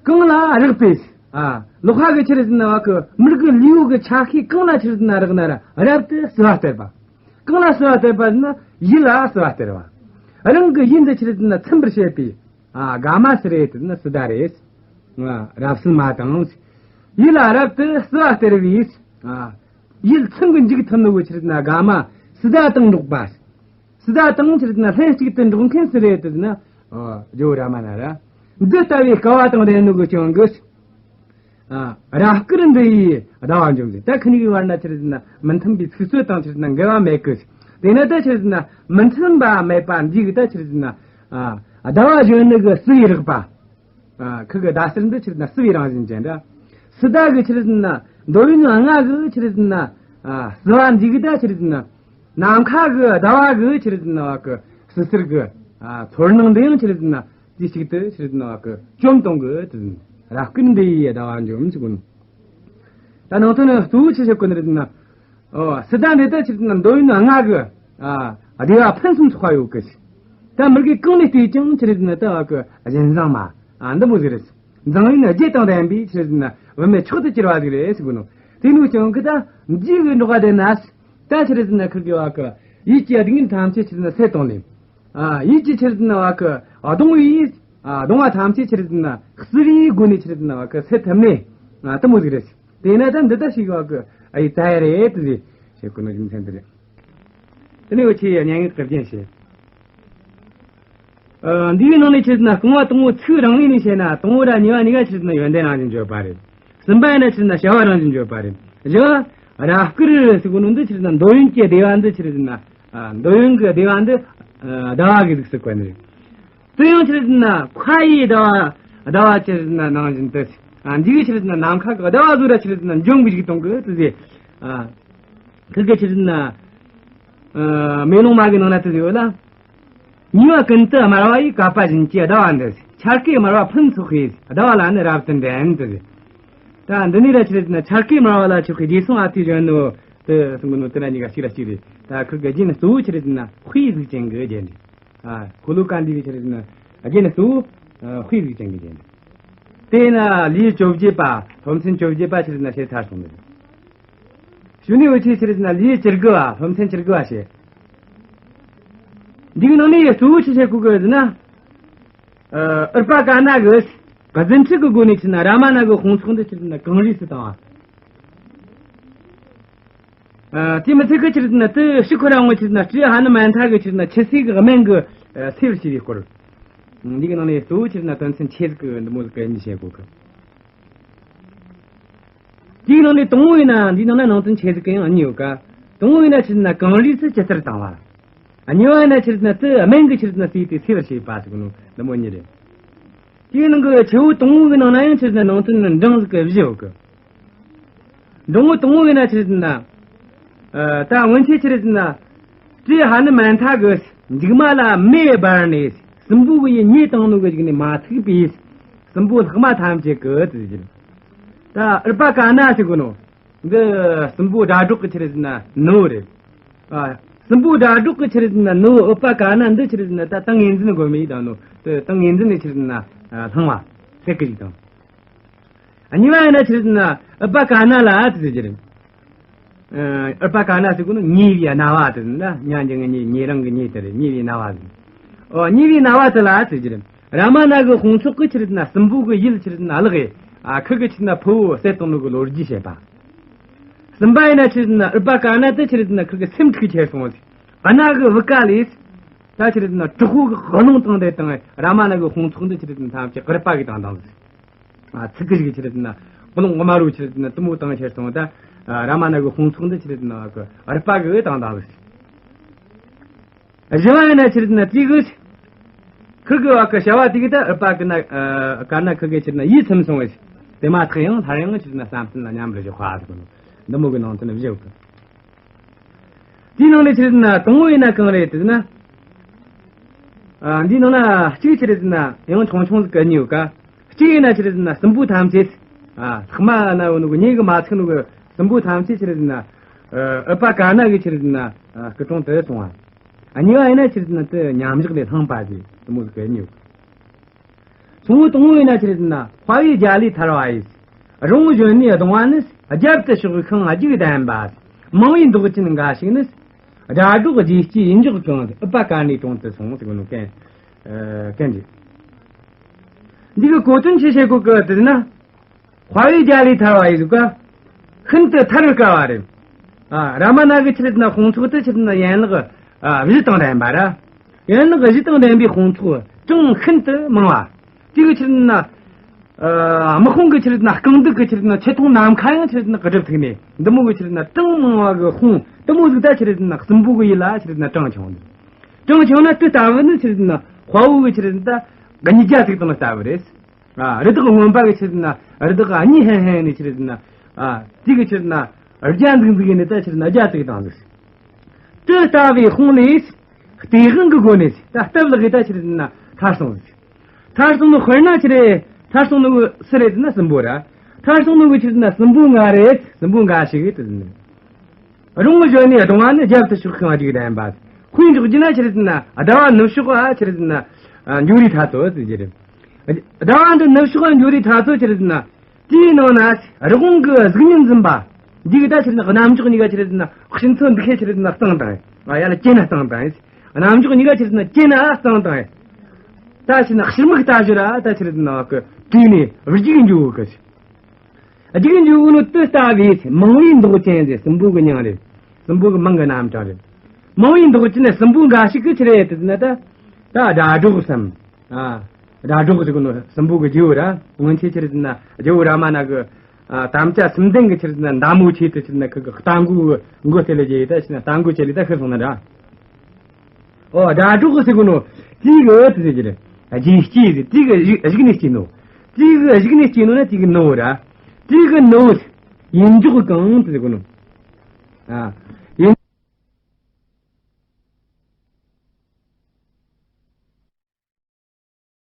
གང་ལ་རེག་པས། ཨ། ལོག་ཁ་གི་ཆི་རེད་ཟེར་ན་བ་ཀི་མི་རིགས་ཀྱི་ལུས་པོ་གི་ཆ་ཤས་གང་ལ་ཆི་རེད་ཟེར་ན་རེག་ན་ར་རབ་ཏུ་བསིལ་བ་སྟེར་བ། གང་ལ་བསིལ་བ་སྟེར་བ་ཟེར་ན་ཡིད་ལ་བསིལ་བ་སྟེར་བ། རང་གི་ཡིད་འདི་ཆི་རེད་ཟེར་ན་ཚིམ་པར་བྱེད་པའི། ཨ། དགའ་མ་སུ་རེད་ཟེར་ན་སི་ཏ་རེད། ཨ། རབ་བསིལ་མ་དང་། ཡིད་ལ་རབ་ཏུ་བསིལ་བ་སྟེར་བའི། ཨ། ཡིད་ཚིམ་གི་འཇུག་ཐུབ་ནོ་གི་ཆི་རེད་ཟེར་ན་དགའ་མ་སི་ཏ་དང་འགྲོགས་པ། སི་ཏ་དང་ཆི་རེད་ཟེར་ན་ལྷན་ཅིག་ཏུ་འགྲོགས་མཁན་སུ་རེད་ཟེར་ན། ཨ། ཇོ་བོ་རཱ་མ་ན་ར། འདི་ལྟ་བུའི་སྐལ་བ་དང་ལྡན་ནོ་གི་སྐྱོན་གི། ཨ། རབ་དཀར་འདི་ཡིས་ཟླ་བ་འཇོམས་ཟེར། ད་ཁི་གཉིས་ཀྱི་བར་ན་ཆི་རེད་ཟེར་ན་མི་མཐུན་པའི་ཚིག་རྩོད་དང་ཆི་རེད་ཟེར་ན་འགལ་བ་མེད་གི། དེས་ན་ད་ཆི་རེད་ཟེར་ན་མི་མཐུན་པ་མེད་པ་འདི་གི་ད་ཆི་རེད་ཟེར་ན། ཨ། ཟླ་བ་གཞོན་ནུ་གི་བསིལ་བའི་རེག་པ། ཨ། ཁི་གི་ཟླ་གསེར་འདི་ཆི་རེད་ཟེར་ན་བསིལ་བའི་རང་བཞིན་ཅན་འདྲ། སི་ཏ་གི་ཆི་རེད་ཟེར་ན་འདོད་ཡོན་ལྔ་གི་ཆི་རེད་ཟེར་ན། ཨ། བསིལ་བ་འདི་གི་ད་ཆི་རེད་ཟེར་ན། ནམ་མཁའ་གི་ཟླ་བ་གི་ཆི་རེད་ཟེར་ན་བ་གི་བསིལ་ཟེར་གི། ཨ། ཚོར་སྣང་འདི་ཡང་ཆི་རེད་ཟེར་ན། དེ་གཅིག་ཏུ་ཆི་རེད་ཟེར་ན་བ་གི་བཅོམ་གཏོང་གི་དེ་ཟེར། རབ་དཀར་འདི་ཡིས་ཟླ་བ་འཇོམས་ཟེར་གོ་ནོ། ད་ནང་དོན་ནི་གཙོ་བོ་ཆི་ཟེར་གོ་ནི་རེད་ཟེར་ན། ཨོ། སི་ཏ་འདི་ད་ཆི་རེད་ཟེར་ན་འདོད་ཡོན་ལྔ་གི། ཨ། བདེ་བ་ཕུན་སུམ་ཚོགས་པ་ཡོད་གི། ད་མི་དགེ་གང་ལས་བལྟས་ཀྱང་ཆི་རེད་ཟེར་ན་ད་བ་གི་བཞིན་བཟང་མ། ཨ། འདི་མོ་ཟིག་རེད། མཛངས་ཡོན་བརྒྱད་དང་ལྡན་པའི་ཆི་རེད་ཟེར་ན་བུད་མེད་མཆོག་ཏུ་གྱུར་པ་ཟིག་རེད་ཟེར་གོ་ནོ། དེ་ནོ་ཀྱང་གི་ད་འཇིགས་གི་འགྲོགས་པ་དེ་ན། ད་ཆི་རེད་ཟེར་ན་ཁིར་གི་བ་གི་ཡིད་ཀྱི་སྡུག་བསྔལ་ཐམས་ཅད་ཆི་རེད་ཟེར་ན་སེལ་གཏོང་ནི། ཨ། ཡིད་ཀྱི་ཆི་རེད་ཟེར་ན་བ་གི་གདུང་བའི། ཨ། གདུང་བ་ཐམས་ཅད་ཆི་རེད་ཟེར་ན་བསིལ་བའི་སྒོ་ནས་ཆི་རེད་ཟེར་ན་བ་གི་སེལ་ཐུབ་ནི། ཨ། དེ་མོ་ཟིག་རེད། དེས་ན་ད་འདི་ལྟར་ཞིག་བ་གི་ཨ་ཡི་ད་ཡ་རེད་དེ་ཟེར་བྱེད་དགོས་ནོ་རྒྱུ་མཚན་དེ་རེད། དེ་ནས་འུ་ཆོས་སྙན་ངག་གི་རྒྱན་བཤད། ཨ། འདིའི་ནང་ནས་ཆི་རེད་ཟེར་ན་རྐང་བ་དང་པོ་ཚིག་རང་ངོས་ནས་བཤད་ན་དང་པོ་ར་གཉིས་པ་གཉིས་ཀ་ཆི་རེད་ཟེར་ན་ཡོན་ཏན་རང་བཞིན་བརྗོད་པ་རེད། གསུམ་པ་ཡིན་ན་ཆི་རེད་ཟེར་ན་བྱ་བ་རང་བཞིན་བརྗོད་པ་རེད། བཞི་བ་རབ་དཀར་ཟེར་གོ་ནོ་འདི་ཆི་རེད་ཟེར་ན་འདོད་ཡོན་གྱི་བདེ་བ་འདི་ཆི་རེད་ཟེར་ན། ཨ། འདོད་ཡོན་གྱི་བདེ་བ་འདི། ཨ། ཟླ་བ་གི་གཟུགས་སུ་བཀོད་ནི་རེད། དེ་ཡང་ཆི་རེད་ཟེར་ན་མཁའ་ཡི་ཟླ་བ། ཟླ་བ་ཆི་རེད་ཟེར་ན་ནང་བཞིན་དུ། ཨ། འདི་གི་ཆི་རེད་ཟེར་ན་ནམ་མཁའ་གི་ཟླ་བ་ཟོ་ར་ཆི་རེད་ཟེར་ན་འཇོམས་གི་འཇུག་གཏོང་གི་དེ་ཟེར། ཨ། ཁི་གི་ཆི་རེད་ཟེར་ན། ཨ། མེ་ལོང་མ་གི་ནང་ན་དེ་ཟེར་བ་ལ། ཉེ་བ་ཀུན་ཏུ་དམར་བ་ཡི། བསྐལ་པ་བཞིན་གྱི་ཟླ་བ་འདི། འཆར་ཀའི་དམར་བ་ཕུན་ཚོགས་པའི། ཟླ་བ་ལ་ནི་རབ་ཏུ་འགྲན་དེ་ཟེར། ད་འདི་ནས་ར་ཆི་རེད་ཟེར་ན་འཆར་ཀའི་དམར་བ་ལ་ཆོག་གི་རྗེས་སོང་ཨ་ཏི་གཞོན་ནུ་དེ་གསུང་གི་ནོ་དེ་ར་གཉིས་ཀ་གཅིག་ར་གཅིག་རེད། ད་ཁི་གི་རྒྱན་གཙོ་བོ་ཆི་རེད་ཟེར་ན་དཔེ་གཟུགས་ཅན་གི་རྒྱན་རེད། ཨ། ཤོ་ལོ་ཀ་འདི་གི་ཆི་རེད་ཟེར་ན་རྒྱན་གཙོ་བོ་དཔེ་གཟུགས་ཅན་གི་རྒྱན་རེད། དེས་ན་ལེའུ་བཅོ་བརྒྱད་པ་སློབ་ཚན་བཅོ་བརྒྱད་པ་ཆི་རེད་ཟེར་ན་བཤད་ཚར་སོང་ནི་རེད། གཞུག་ནས་འུ་ཆོས་ཆི་རེད་ཟེར་ན་ལེའུ་བཅུ་དགུ་བ་སློབ་ཚན་བཅུ་དགུ་བ་བཤད། འདིའི་ནང་ནས་གཙོ་བོ་ཆི་བཤད་གོ་གི་ཟེར་ན། ཨ། ཨུཏྤ་ཀ་ན་གི་གཟི་འཁྲིད་ཀྱི་སྒོ་ནས་ཆི་རེད་ཟེར་ན་རཱ་མ་ན་གི་དཔུང་ཚོགས་འདི་ཆི་རེད་ཟེར་ན་གངས་རིས་སུ་བཏང་བ། ཨ། དེ་མི་ཚད་གི་ཆི་རེད་ཟེར་ན་དེ་ཕྱིར་ཁོ་རང་ངོ་ཆི་རེད་ཟེར་ན་སྤྲེའུ་ཧ་ནུ་མན་ཐ་གི་ཆི་རེད་ཟེར་ན་ཆུ་སྲིན་གི་སྨན་གི་ཨ་སེལ་བྱས་པའི་སྐོར། འདི་གི་ནང་ནས་གཙོ་བོ་ཆི་རེད་ཟེར་ན་དོན་ཚན་ཆེ་ཟིག་གི་འདི་མོ་ཟིག་གི་གཉིས་བཤད་གོ་གི། དེའི་ནང་ནས་དང་པོ་ཡིན་ན་འདིའི་ནང་ན་ནང་དོན་ཆེ་ཟིག་གི་ཡང་གཉིས་ཡོད་ཀ། དང་པོ་ཡིན་ན་ཆི་ཟེར་ན་གངས་རིས་སུ་ཇི་ལྟར་བཏང་བ། གཉིས་པ་ཡིན་ན་ཆི་ཟེར་ན་དེ་སྨན་གྱི་ཆི་ཟེར་ན་བསྲེས་ཏེ་སེལ་བར་བྱེད་པ་ཟེར་གོ་ནོ་འདི་མོ་གཉིས་རེད། དེའི་ནང་གི་ཆེ་བོ་དང་པོ་གི་ནང་ན་ཡང་ཆི་ཟེར་ན་ནང་དོན་འབྲིང་ཟིག་གི་བཞི་ཡོད་ཀི། འབྲིང་བོ་དང་པོ་ཡིན་ན་ཆི་ཟེར་ན། ཨ། ད་སྔོན་ཆད་ཆི་ཟེར་ན། སྤྲེའུ་ཧ་ནུ་མན་ཐ་གིས་མཇུག་མ་ལ་མེ་འབར་ནས་སྲིན་པོ་གི་ཡུལ་མེ་བཏང་ནོ་གི་གཞུག་ནས་མ་ཐུག་པའི་སྲིན་པོ་ལྷག་མ་ཐམས་ཅད་ཀྱི་དེ་ཟེར། ད་ཨུཏྤ་ཀ་ན་ཟེར་གོ་ནོ། འདི་སྲིན་པོ་སྒྲ་སྒྲོགས་ཀྱི་ཆི་ཟེར་ན་ནུ་བོ་རེད། ཨ། སྲིན་པོ་སྒྲ་སྒྲོགས་ཀྱི་ཆི་ཟེར་ན་ནུ་བོ་ཨུཏྤ་ཀ་ན་འདི་ཆི་ཟེར་ན་ད་ཏིང་ངེ་འཛིན་སྒོམ་མི་དང་ནོ། དེ་ཏིང་ངེ་འཛིན་ནི་ཆི་ཟེར་ན་ལྷང་བ་སད་ཀི་ཞིག་དང་། གཉིས་པ་ཡིན་ན་ཆི་ཟེར་ན་ཨུཏྤ་ཀ་ན་ལ་དེ་ཟེར་གྱི་རེད། ཨུཏྤ་ཀ་ན་ཟེར་གོ་ནོ་མྱོས་པའི་སྣ་བ་དེ་ཟེར་ན་སྙིང་རྗེ་གི་མྱོས། མྱོས་རང་གི་མྱོས་དེ་རེད། མྱོས་པའི་སྣ་བ་ཟེར། ཨོ། མྱོས་པའི་སྣ་བ་དེ་ལ་དེ་ཟེར་གྱི་རེད། རཱ་མ་ན་གི་དཔུང་ཚོགས་ཀྱིས་ཆི་ཟེར་ན་སྲིན་པོ་གི་ཡུལ་ཆི་ཟེར་ན་བརླག་གི། ཨ། ཁུ་གི་ཆི་ཟེར་ན་ཕུ་བོ་བསད་བཏང་ནོ་གི་ལོ་རྒྱུས་བཤད་པ། གསུམ་པ་ཡིན་ན་ཆི་ཟེར་ན་ཨུཏྤ་ཀ་ན་དེ་ཆི་ཟེར་ན་ཁུ་གི་སེམས་འཁྲུག་ཁྱེར་སོང་ཟེར། གནའ་གི་བུ་ག་ལས། ད་ཆི་ཟེར་ན་དྲག་པོ་གི་རླུང་བཏང་དེ་དང་རཱ་མ་ན་གི་དཔུང་ཚོགས་འདི་ཆི་ཟེར་ན་ཐམས་ཅད་ཨུཏྤ་གིས་བཏང་བཏང་ཟེར། ཨ། ཚིག་གི་ཞིག་ཆི་ཟེར་ན་ཀུན་སློང་དམར་བོ་ཆི་ཟེར་ན་གཏུམ་མོ་བཏང་ཁྱེར་སོང་། ད་རཱ་མ་ན་གི་དཔུང་ཚོགས་འདི་ཆི་ཟེར་ན་ཨུཏྤ་གིས་བཏང་བཏང་ཟེར། བཞི་བ་ཡིན་ན་ཆི་ཟེར་ན་དེ་གི་ཁུ་གི་བ་གི་བྱ་བ་དེ་གི་ད་ཨུཏྤ་ཀ་ན། ཨ། ཀ་ན་ཁུ་གི་ཆི་ཟེར་ན་ཡིད་ཚིམ་སོང་བས། དེ་མ་ཐག་ཡང་སླར་ཡང་ཆི་ཟེར་ན་བསམ་གཏན་ལ་མཉམ་པར་བཞག་པ་ཟེར་གོ་ནོ། འདི་མོ་གི་ནང་དོན་བཞི་ཡོད་གི། དེའི་ནང་ནས་ཆི་ཟེར་ན་དང་པོ་ཡིན་ན་གང་རེད་ཟེར་ན། ཨ། འདིའི་ནང་ན་གཅིག་ཆི་ཟེར་ན་ཡང་ཆུང་ཆུང་ཟིག་གི་གཉིས་ཡོད་ཀ། གཅིག་ཡིན་ན་ཆི་ཟེར་ན་སྲིན་པོ་ཐམས་ཅད། ཨ། ལྷག་མ་ན་ཡོད་ནོ་གི་མྱོས་གི་མ་ཚིག་ནོ་གི་སྲིན་པོ་ཐམས་ཅད་ཆི་ཟེར་ན། ཨ། ཨུཏྤ་ཀ་ན་གི་ཆི་ཟེར་ན། ཨ། སྐུ་དྲུང་དུ་སོང་བ། ཨ། གཉིས་པ་ཡིན་ན་ཆི་ཟེར་ན་དེ་མཉམ་བཞག་ལས་ལྷང་པ་ཟིག་དེ་མོ་ཟིག་གི་གཉིས་ཡོད། གསུམ་པོ་དང་པོ་ཡིན་ན་ཆི་ཟེར་ན་དཔའ་བོའི་རྒྱལ་ལས་ཐར་བ་ཡིས། རི་བོང་གཞོན་ནུའི་གདུང་བ་ནི། རྒྱབ་ཏུ་ཕྱོགས་ཤིང་རྒྱུག་ལྡན་པ། མང་བའི་མདོག་ཅན་འགའ་ཞིག་ནི། སྒྲ་སྒྲོགས་རྗེས་སྐྱེས་ཡིད་འཇོག་གང་། ཨུཏྤ་ཀ་ནའི་དྲུང་དུ་སོང་ཟེར་གོ་ནོ་གན། ཨ། གན་རེད། འདི་གི་གོ་དོན་ཆི་བཤད་གོ་གི་ཟེར་ན། དཔའ་བོའི་རྒྱལ་ལས་ཐར་བ་ཡིས་ཟེར་ག། ཤིན་ཏུ་ཐར་བའི་སྐལ་བ་རེད། ཨ། རཱ་མ་ན་གི་ཆི་ཟེར་ན་དཔུང་ཚོགས་དེ་ཆི་ཟེར་ན་ཡན་ལག་ཨ། བཞི་དང་ལྡན་པ་ར། ཡན་ལག་བཞི་དང་ལྡན་པའི་དཔུང་ཚོགས་གྲངས་ཤིན་ཏུ་མང་བ། དེ་གི་ཆི་ཟེར་ན། ཨ། དམག་དཔུང་གི་ཆི་ཟེར་ན་རྐང་གདུབ་ཀྱི་ཆི་ཟེར་ན་ཆེ་མཐོང་ནམ་མཁའ་ཡང་ཆི་ཟེར་ན་གྲུབ་ཐུབ་ནས་འདི་མོ་གི་ཆི་ཟེར་ན་གྲངས་མང་བ་གི་དཔུང་དེ་མོ་ཟིག་ད་ཆི་ཟེར་ན་སྲིན་པོ་གི་ཡུལ་ལ་ཆི་ཟེར་ན་དྲངས་བྱུང་། དྲངས་བྱུང་ན་དེ་ལྟ་བུ་ནི་ཆི་ཟེར་ན་དཔའ་བོ་གི་ཆི་ཟེར་ན་ད་ཉིས་བརྒྱ་ཟིག་དང་ལྟ་བུ་རེད། ཨ། རི་དྭགས་རྔོན་པ་གི་ཆི་ཟེར་ན་རི་དྭགས་གཉིས་ཧན་ཧན་ནས་ཆི་ཟེར་ན། ཨ། དེ་གི་ཆི་ཟེར་ན་རྒྱ་འཛུགས་འཛུགས་ནས་ད་ཆི་ཟེར་ན་རྒྱ་བཙུགས་བཏང་ཟིག་དེ་ལྟ་བུའི་དཔུང་ལས་སྟེས་དབང་གི་སྒོ་ནས་ད་སྟབས་ལེགས་ད་ཆི་ཟེར་ན་ཐར་སོང་ཟིག་ཐར་སོང་ནོ་དཔེར་ན་ཆི་རེད། ཐར་སོང་ནོ་གི་སུ་རེད་ཟེར་ན་སྲིན་པོ་ར། ཐར་སོང་ནོ་གི་ཆི་ཟེར་ན་སྲིན་པོ་འགའ་རེད། སྲིན་པོ་འགའ་ཞིག་ཡོད་དེ་ཟེར་ན། རི་བོང་གཞོན་ནུའི་གདུང་བ་ནི། རྒྱབ་ཏུ་ཕྱོགས་ཤིང་རྒྱུག་ལྡན་པ། དཔེ་འཇོག་རྒྱུ་ན་ཆི་ཟེར་ན་ཟླ་བ་ནུབ་ཕྱོགས་ཨ་ཆི་ཟེར་ན་འགྱོ་རིས་ཐ་ཚོ་ཟེར་གྱི་རེད། ཟླ་བ་འདི་ནུབ་ཕྱོགས་འགྱོ་རིས་ཐ་ཚོ་ཆི་ཟེར་ན། དེའི་ནང་ན་རི་བོང་གི་གཟུགས་བརྙན་འཛིན་པ། འདི་གི་ད་ཆི་ཟེར་ན་རྣམ་འཇོག་གཉིས་ཀ་ཆི་ཟེར་ན་ཕྱི་ཚོ་འདི་ཁའི་ཆི་ཟེར་ན་གཙང་དང་། ཨ། ཡ་ལ་སྐྱེས་ན་གཙང་དང་། རྣམ་འཇོག་གཉིས་ཀ་ཆི་ཟེར་ན་སྐྱེས་ན་གཙང་དང་། ད་ཆི་ཟེར་ན་ཕྱི་མིག་ལྟ་ཞོར་ཨ་ད་ཆི་ཟེར་ན་གི་དུས་ནས་རྒྱུག་འགྱོ་གི། རྒྱུག་འགྱོ་གི་ནོ་དེ་ལྟ་བུའི་མང་བའི་མདོག་ཅན་ཟེར། སྲིན་པོ་གི་མྱིང་རེད། སྲིན་པོ་གི་མིང་གི་རྣམ་གྲངས་རེད། མང་བའི་མདོག་ཅན་ནི་སྲིན་པོ་འགའ་ཞིག་གི་ཆི་རེད་དེ་ཟེར་ན་ད། ད་སྒྲ་སྒྲོགས་སམ། ཨ། སྒྲ་སྒྲོགས་ཟེར་གོ་ནོ་སྲིན་པོ་གི་རྗེ་བོ་ར། སྔོན་ཆད་ཆི་ཟེར་ན་རྗེ་བོ་རཱ་མ་ན་གི། ཨ། དམ་བཅའ་སུམ་ལྡན་གི་ཆི་ཟེར་ན་མདའ་མོ་ཆེ་དེ་ཆི་ཟེར་ན་ཁུ་གི་རྟ་མགོ་གི་མགོ་དེ་ལ་རྗེ་ཡི་ད་ཆི་ཟེར་ན་རྟ་མགོ་ཆེ་ལི་ད་ཤི་སོང་ན་ར། ཨོ། སྒྲ་སྒྲོགས་ཟེར་གོ་ནོ། དེ་གི་དེ་ཟེར་གྱི་རེད། རྗེས་སྐྱེས་ཟེར། དེ་གི་གཞུག་གཞུག་ནས་སྐྱེས་ནོ། དེ་གི་གཞུག་ནས་སྐྱེས་ནོ་ན་དེ་གི་ནུ་བོ་ར། དེ་གི་ནུ་བོ་ཡིད་འཇོག་གང་དེ་ཟེར་གོ་ནོ། ཨ།